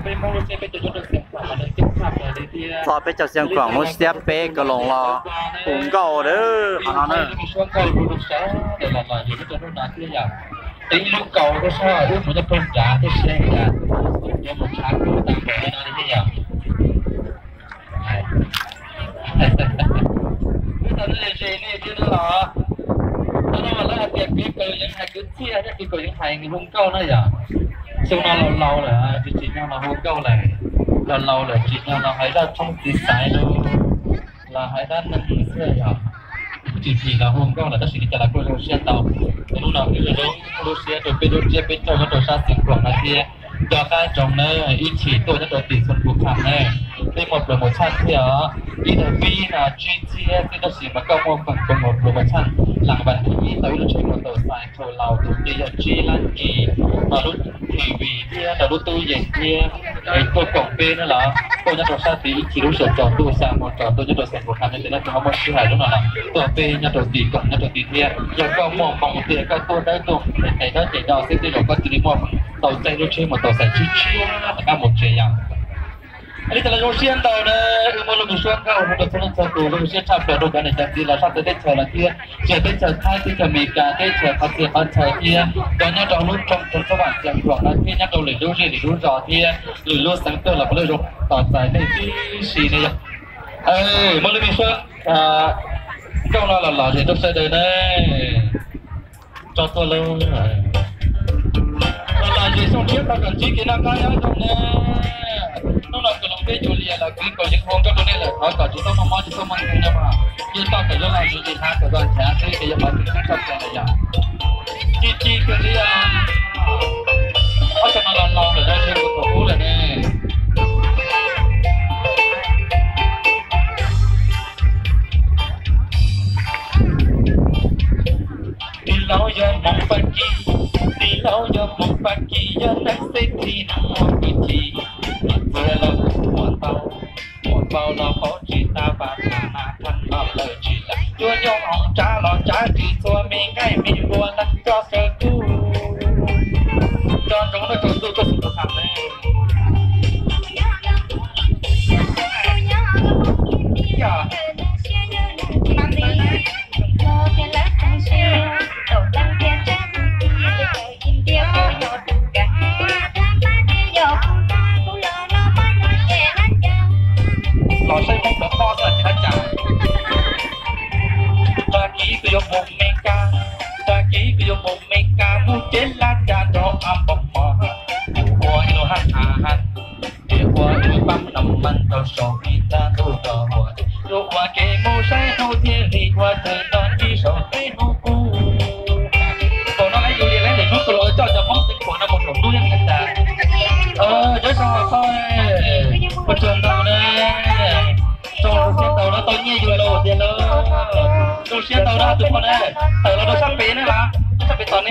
Txog peb caug xiab khoom lub siab peb kawg los los hu nkauj dawb qhov no na. Ib lub kaus rau sab wb mus nyob rau nrad tej siab yuav mus tshav kub tag npaum li no li thiab yom. Wb tau ze li thiab no los, no no mas lawv hais tias kwv kaus yeej hais kwv txhiaj thiab kwv kaus yeej hais hu nkauj na yom. Xyoo no laus laus lawm tsis tsim nyog los hu nkauj lawm, laus laus lawm tsim nyog los hais zaj tshoob txiv xaiv los hais dab neeg xwb yom. Tsis phim los hu nkauj lawm tab sis li cas los kuj zoo siab ntau. Hnub no wb zoo lub siab rau peb lub tsiab peb caug nyob rau sab Xeev Khuam no thiab. Nco qab ntsoov nawb, ib chim tuaj nyob rau tim Xeev Khuam na, peb muaj pluas mus tshaj thiab os. Ib tag pib no tsib txhiab xwb tab sis mas koj muaj peem pluas mus tshaj. Lam vas thib ib tau ib lub tsheb mus tau xais rau laus tus ces yog tsib lab kis, no lub T V thiab no lub tub yees thiab. Es tuaj koom peb na los tuaj nyob rau sab tid ib chim lub sij hawm tsaus ntuj xya moo tsaus ntuj nyob rau Xeev Khuam no ces no ces ho muaj sij hawm lub no los tuaj peb nyob rau tim koom nyob rau tid thiab. Yog koj muaj hmoo tias koj tuaj dawb tuaj qes dawb qes do xwb tej zaum koj cia li muaj tau caij lub tsheb mus tau xais tshiab tshiab rov qab mus tsev yom. Li cas los zoo siab ntau na, wb muaj lub npe suab nkauj rau txhua leej txhua tus, zoo siab tshaj plaws rau cov niam cov txiv los sab txawv teb chaws los thiab, tsis hais teb chaws Thaib, teb chaws Amelikas, teb chaws qhov txhia qhov chaw thiab cov nyob rau lub rooj teb xab vam Xeev Khuam no thiab nyob rau lwm lub zej lwm lub zos thiab lwm lub xeev tuaj los puav leej zoo tos txais nej tib si ne yom. Muaj lub npe suab nkauj no los los zem rau sawv daws na. Tso tuaj lauj. Los los zem xyoo tshiab tau kom ntsib kev noj qab nyob zoo na. Hnub no kwv Loos peb Yus Lias los kwv Kaus Yeev hu nkauj rau nej lawm, thov kom tsis txhob muaj mob tsis txhob muaj nkeeg no mas, yeej toj kom yuav los mus zim hnav kom zoo nchav xwb ces yog qhov tseem ceeb tshaj plaws lawm yom. Ci ci kawg li os. Ob xyoo no los laus lawm na, sib kuv thaum ub lawm ne. Tus laus yog Hmoob Fab Kis, tus laus yog Hmoob Fab Kis, yog neeg xeb thi neeg muaj kwv tij, txiv los muaj ntau, muaj npau los paub tsis tas, pas tham nas thaj no lawm tsis lawm, yuav yog hmoov tsav los tsav ris txhua me nqaij me npua leej txoj saw kuj. Tso ntsoov rau tsaus ntuj tuaj xwm tus tham ne. Los saib Hmoob Pov Poj xwb tsis hab cas. Tag kis kuv yuav mus Mes Kas, tag kis kuv yuav mus Mes Kas mus ceb laj cas rau a npog mog. Yus ua ib lub hab a hab, yus ua ib lub pab no mas rau saum ib tag ntuj rau hua, yus ua kev mus saib hnub thiaj li ua tawg nrog ib saum peb hnub kuj. Npaum no lawv yus li lawv lwm hnub kuj los coj cov Hmoob Xeev Khuam no mus saum hnub yeej li cas. Nyob zoo koj, ua tsaug ntau na. Tsaug siab ntau na, tau nyiaj yus los tiag na. Tsaug siab ntau na tus poj na. Tawm los rau sab pem na los, sab pem tos ne.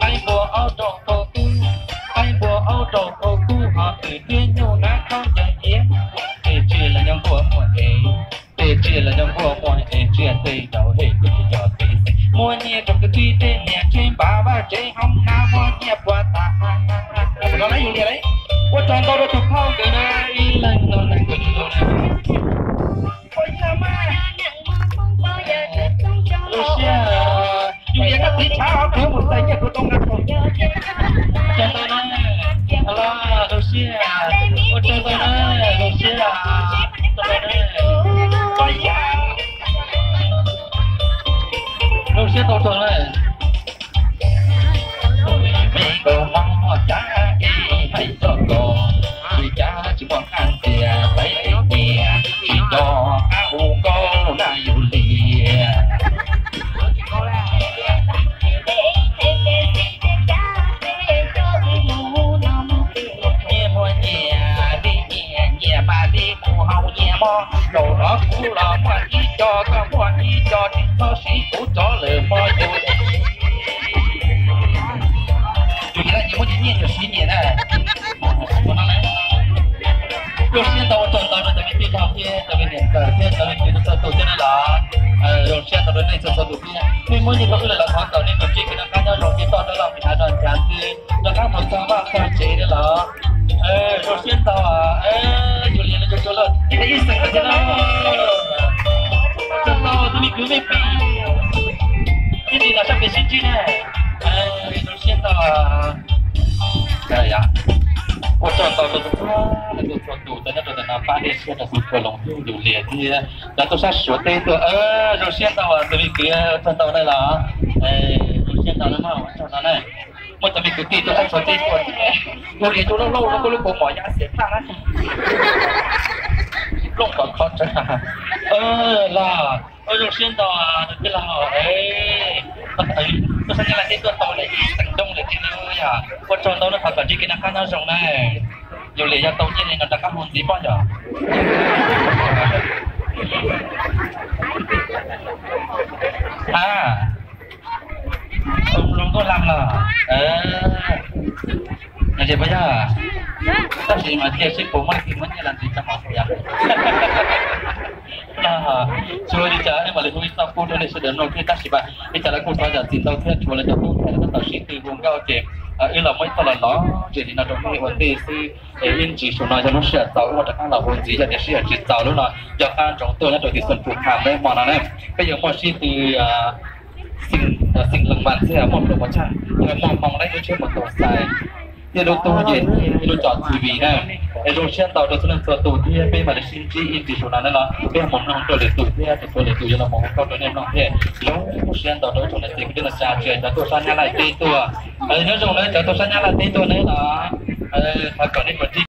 Qaib npua aub rau thaum kub, qaib npua aub rau thaum kub ho twm tiab nyuj nab khaub ncaws iab, tej tsiaj los nyob nkuaj muaj ev, tej tsiaj los nyob nkuaj muaj ev, tsiaj tej zaum hem ces yog peb xeem muaj nyiaj rau kwv tij tej niam tsev npam vaj tsev hoob nab muaj nyiaj puas tas. Ua tsaug ntau rau tus phauj nkawd na, ib leeg no nees nkaum yus tus na. Zoo siab, yus lias koj txiv tshav kuv mus txais nyiaj kuv tau nqa rau. Ua tsaug ntau na, los zoo siab, ua tsaug ntau na, zoo siab, zoo siab ntau tsaug na. Peb nkauj Hmoob muaj cab kev hais txog nkauj, tsis cab tsis muaj qab ntxias, peb tias tsis nco qab hu nkauj na yus lias. Nyiaj muaj nyiaj, nyiaj nyiaj mas li mus haus nyiaj mog, zaum no kuv los muaj ib co, koj muaj ib co, tsis txhob siv kuv cov lawm mog yus. Yus nyiam muab nyiaj nyiaj yus siv nyiaj na. Zoo siab ntau, ua tsaug ntau rau cov me tij laug thiab cov me niam ntxawm thiab cov me kwv txhua tus thiab na los. Nej txhua txhua tus thiab, nej muaj nyiaj rau wb lawm los thov kom nej tus txij kev noj qab nyob zoo ces toj rov los pem hav zoov nrad xwb, rov qab mus txog vaj txog tsev thiab los. Zoo siab ntau, yus liam los tsuag tsuag lawm ib xeem thiab na. Ua tsaug ntau tus me kwv me pim, ib ntsis los sab pem sib ntsib na. Zoo siab ntau. Ua tsaug ntau rau txhua txhua tus tau nyob rau ntawm no pab dej siab rau txhua txhua loo thiab yus liam thiab cov tuaj sab Suav teb tuaj. Zoo siab ntau tus me kwv, ua tsaug ntau na los. Zoo siab ntau na, ua tsaug ntau na. Muaj cov me kwv tij tuaj sab Suav teb tuaj, yus liam cov loj loj no kuj lub kaus mom yaj xiam tag na. Plooj kom khov tsawv. Los, zoo siab ntau tus tij laug. Tuaj sab Nyab Laj teb tuaj tau lawm ib xeem nrooj lawm thiab na yom. Ua tsaug ntau na, thov kom ntsib kev noj qab nyob zoo na. Yus liam yog tau nyiaj li no rov qab hu ntxiv pob yom. A, zoo nkauj lam los. Pob yog, tab sis mas cia seb puas muaj leej twg muab nyiaj los ntxiv tso mov yom. Tsuas li cas wb mam li hu ib txoj pub rau nej sawv daws mloog thiab, tab sis mas li cas lawv kuj thov zam txim ntau thiab, tsuas lawv cov tub ntxhais lawv tab tom sib tw hu nkauj ces wb los muab ib txoj los lov zem li no rau nej ua ntej xwb. Es ib ntsis saum no yog lub sij hawm txaus wb mam rov qab los hu ntxiv, yog tias sij hawm tsis txaus lub no yog qab ntsoov tuaj nyob rau tim Xeem Pum Kham na hmo no na. Peb yuav muaj sib tw xeem leej vas thiab muaj promotion, yog muaj hmoo laib lub tsheb mus taus xais thiab lub tub yees thiab lub cov T V na. Es zoo siab ntau rau txhua leej txhua tus thiab peb mam li sib ntsib ib ntsis saum no na los peb mus mloog rau lwm tus thiab, txhua lwm tus yuav los mus hu nkauj rau nej mloog thiab. Zoo siab ntau rau ib tsoom niam txiv kwv tij neej tsa, tsis hais cov tuaj sab Nyab Laj teb tuaj. Nyob zoo na cov tuaj sab Nyab Laj teb tuaj na los, thov kom nej puas ntsib